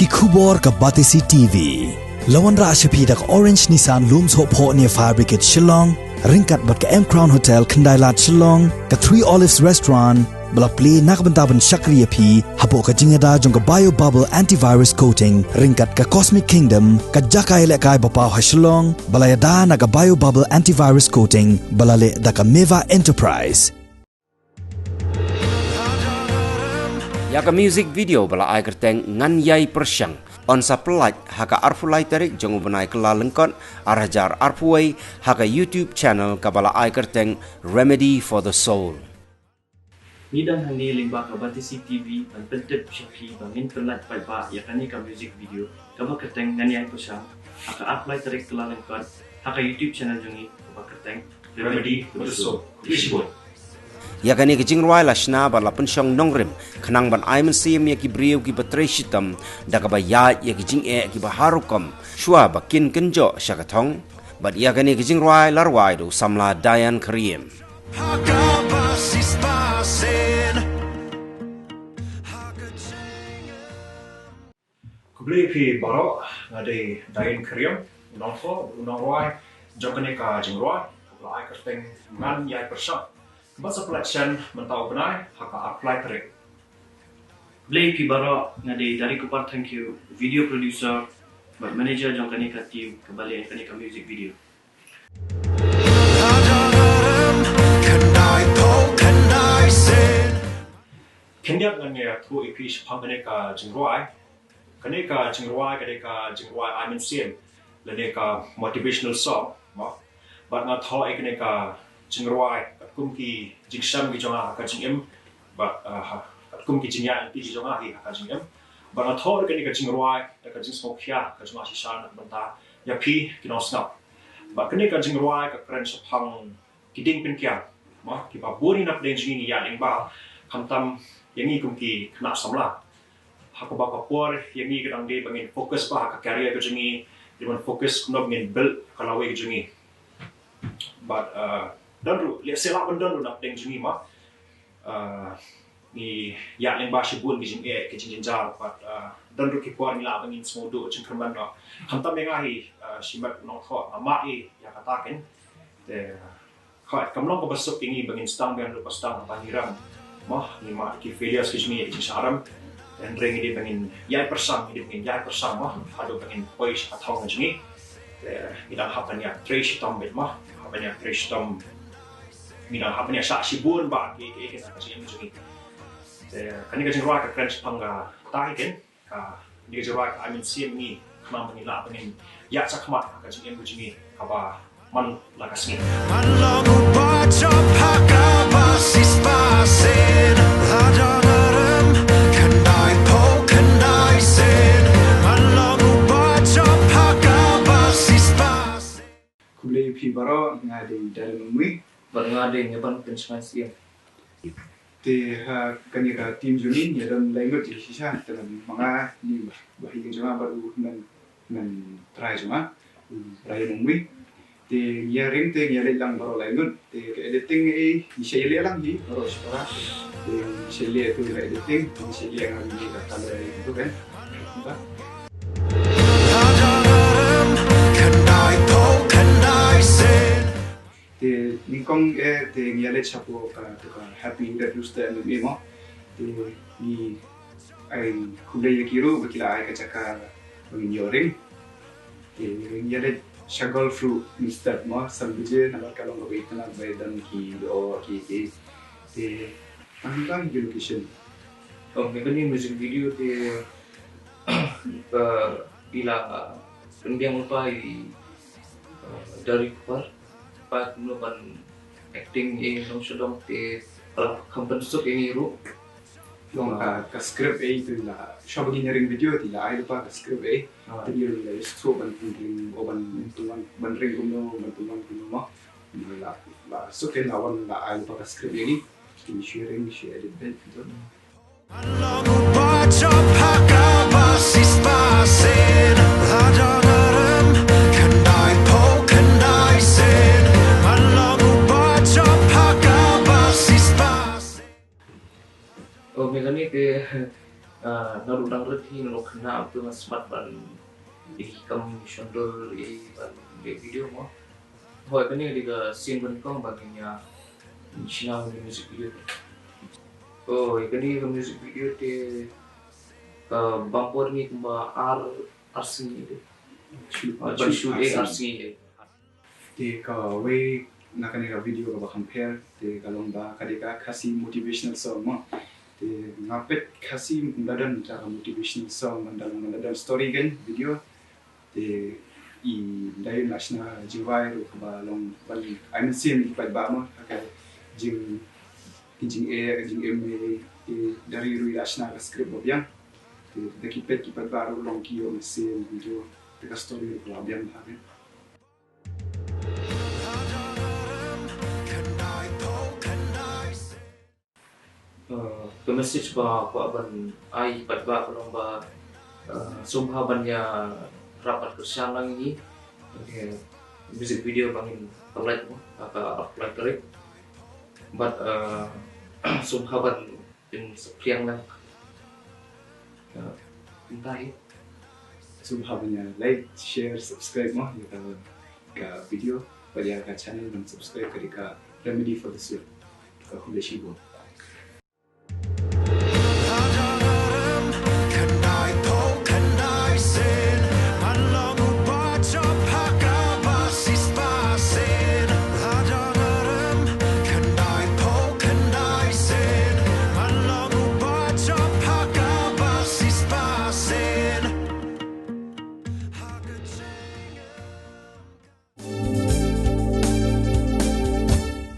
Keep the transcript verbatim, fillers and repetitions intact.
Ki khubor ka Batesi T V. La wanrah sha phi da ka Orange Nissan Lumsohphoh near Fire Brigade Shillong, ryngkat bad ka M Crown Hotel Khyndailad Shillong, ka Three Olives Restaurant, ba la plie na ka bynta ban shakri ïa phi hapoh ka jingïada jong ka Bio Bubble Antivirus Coating, ryngkat ka Cosmic Kingdom, ka jaka ïalehkai ba paw ha Shillong, ba la ïada na ka Bio Bubble Antivirus Coating, ba la leh da ka Meva Enterprise. Ïa ka music video ba la ai kyrteng Ngan Ïai Pyrshang, yn sa pyllait ha ka arphew lai tarik jong u bnai Kyllalyngkot, ar hajar arphew wei, ha ka YouTube channel kaba la ai kyrteng Remedy for the Soul. Ngi dang hangne lyngba ka Batesi T V ban pyntip sha phi ba ngin pyllait paidbah ïa kane ka music video kaba kyrteng Ngan Ïai Pyrshang, ha ka arphew lai tarik Kyllalyngkot, ha ka YouTube channel jong ngi kaba kyrteng Remedy for the Soul. Khublei shibun. Ïa kane ka jingrwai la shna bad la pynshong nongrim khnang ban ai mynsiem ïa ki briew kiba trei shitom da kaba ïaid ïa ki jingeh kiba har rukom shuwa ba kin kynjoh sha ka thong. Bad ïa kane ka jingrwai la rwai da u samla Diane Khyriem. Khublei phi baroh, nga dei Diane Khyriem, u nongthoh, u nongrwai jong kane ka jingrwai, kaba la ai kyrteng Ngan Ïai Pyrshang, kaba sa pyllait shen mynta u bnai ha ka arphew lai tarik. Khublei phi baroh, nga dei Dari Kupar Thangkhiew, video producer bad manager jong kane ka team kaba leh kane ka music video. Khyndiat ngan ïathuh ïa phi shaphang kane ka jingrwai. Kane ka jingrwai, kane ka jingrwai ai mynsiem, lane ka motivational song, mo. Bad nga thoh ïa kane ka jingrwai katkum ki jingshem ki jong nga ha ka jingim, bad, uh, ha, katkum ki jingïaid lynti ki jong nga hi ha ka jingim. Bad nga thoh ïa kane ka jingrwai da ka jingsngewkhia ka jong nga shisha na ka bynta ïa phi ki nongsngap. Bad kane ka jingrwai ka kren shaphang ki dieng pynkhiah, mo, kiba bun hi na pdeng jong ngi ngi ïaid lyngba, khamtam ïa ngi kum ki khynnah samla. Ha kaba ka por ïa ngi ka dang dei ba ngin focus bha ha ka career ka jong ngi, dei ban focus kumno ba ngin build ka lawei ka jong ngi. Bad, uh, don ruh, lehse lah ban don ruh na pdeng jong ngi, mo. Uh, ngi ïaid lyngba shibun ki jingeh, ki jingjynjar, bad, uh, don ruh ki por ngi lah ba ngin sngewduh jingkyrmen noh. Khamtam ïa nga hi, uh, shimet u nongthoh, nga mad ïa kata keiñ. Te, uh, Khoi, kam long kaba suk ïa ngi ba ngin sdang biang ruh ba sdang ba ngi rem. Mo, ngi mad ki failures ki jong ngi, ki jingshah rem. Hynrei ngi dei ba ngin ïai pyrshang, ngi dei ba ngin ïai pyrshang, mo, haduh ba ngin poi sha ka thong jong ngi. Te ngi dang hap ban ïa trei shitom beit, mo. Hap ban ïa trei shitom. Ngi dang hap ban ïa shah shibun bha ki, ki, ki, na ka jingim jong ngi. Te kane ka jingrwai ka kren shaphang kata hi keiñ. Ka, kane ka jingrwai ka ai mynsiem ïa ngi, khnang ba ngin lah ba ngin ïaid shakhmat ha ka jingim ka jong ngi kaba man la ka sngi. Man long uba jop ha kaba sispa sien, la dang rem, khyndai phew khyndai sien. Man long uba jop ha kaba sispa sien. Khublei phi baroh, nga dei Darren Umwi. Bad nga dei Ngeban Pynshngaiñ Syiem. Te ha kane ka team jong ngi, ngi don lai ngut shisha, te ngan, ma nga, ngi ba, ba hi jong nga bad u hynmen, hynmen trai jong nga, u Ryan Umwi. Te ngi ïa ring te ngi ïa leit lang baroh lai ngut. Te ka editing, eh, ngi sa ïa leh lang hi baroh shipara. Te ngi sa ïa leh tu ka editing, ngi sa ïa leh ngan ïa ka color, eh, tu kan. Ba. Te nyngkong, eh, te ngi ïa leit shapoh ka, tu ka Happy Red Rooster M M A mo. Te ngi ai khublei ïa ki ruh ba ki la ai ka jaka ba ngin ïoh ring. Te ngi ring ïa leit sha golf ruh mynstep mo, san baje namar ka long kaba itynnad ba don ki, oh, ki, ki. Te tang tang ki location. Oh, kane ka music video te, uh, i la, uh, pynbiang lypa i, uh, Dari Kupar, pa kumno ban acting ïa i nongshadong te ka la kham pynsuk ïa ngi ruh. Long ka, ka script eh tu la, shuwa ba ngin ïa ring video te la ai lypa ka script eh. Ah. Te ngi ruh la ïohsngew ban ring, oh, ban, ban ring kumno, ban ring kumno mo. La, la suk te la wan la ai lypa ka script ïa ngi. Ngi shu ring, ngi shu edit beit tu. Oh, me kane te, Ah, naduh dang rit hi, naduh khynnah to nga smat ban ïa ki kam shon dur, ïa ban leh video mo. Hooid, kane ka dei ka sien ba nyngkong ba ngin ïa shna ïa ka music video. Oh, ïa kane ka music video te ka bam por ngi kumba ar, ar sngi te. Shoot, ah, ban shoot, shoot ar sngi. Te kawei na kane ka video kaba kham pher te ka long ba ka dei ka Khasi motivational song mo. Te nga peit Khasi ym da don ka motivational song, ban da long ban da don story kein video. Te i da ïoh la shna jingrwai ruh kaba long ban ai mynsiem ïa ki paidbah mo, ha ka jing, ki jingeh, ka jingim, te da ri ruh i la shna ka script ba biang. Te da ki peit ki paidbah ruh long ki ïoh mynsiem, kumto te ka story ruh ka la biang bha kein. Uh, ka message ba kwah ban ai pat ba ka long ba, uh, sngewbha ban ïa rap ban kyrshan lang ïa ngi. Okay, music video ba ngin pynlait mo, ka arphew lai tarik. But, uh, sngewbha ban pynsaphriang lang. Uh, kumta hi. Sngewbha ban ïa like, share, subscribe mo ïa ka, ka video, bad ïa ka channel ban subscribe ka dei ka Remedy for the Soul. Ka khublei shibun.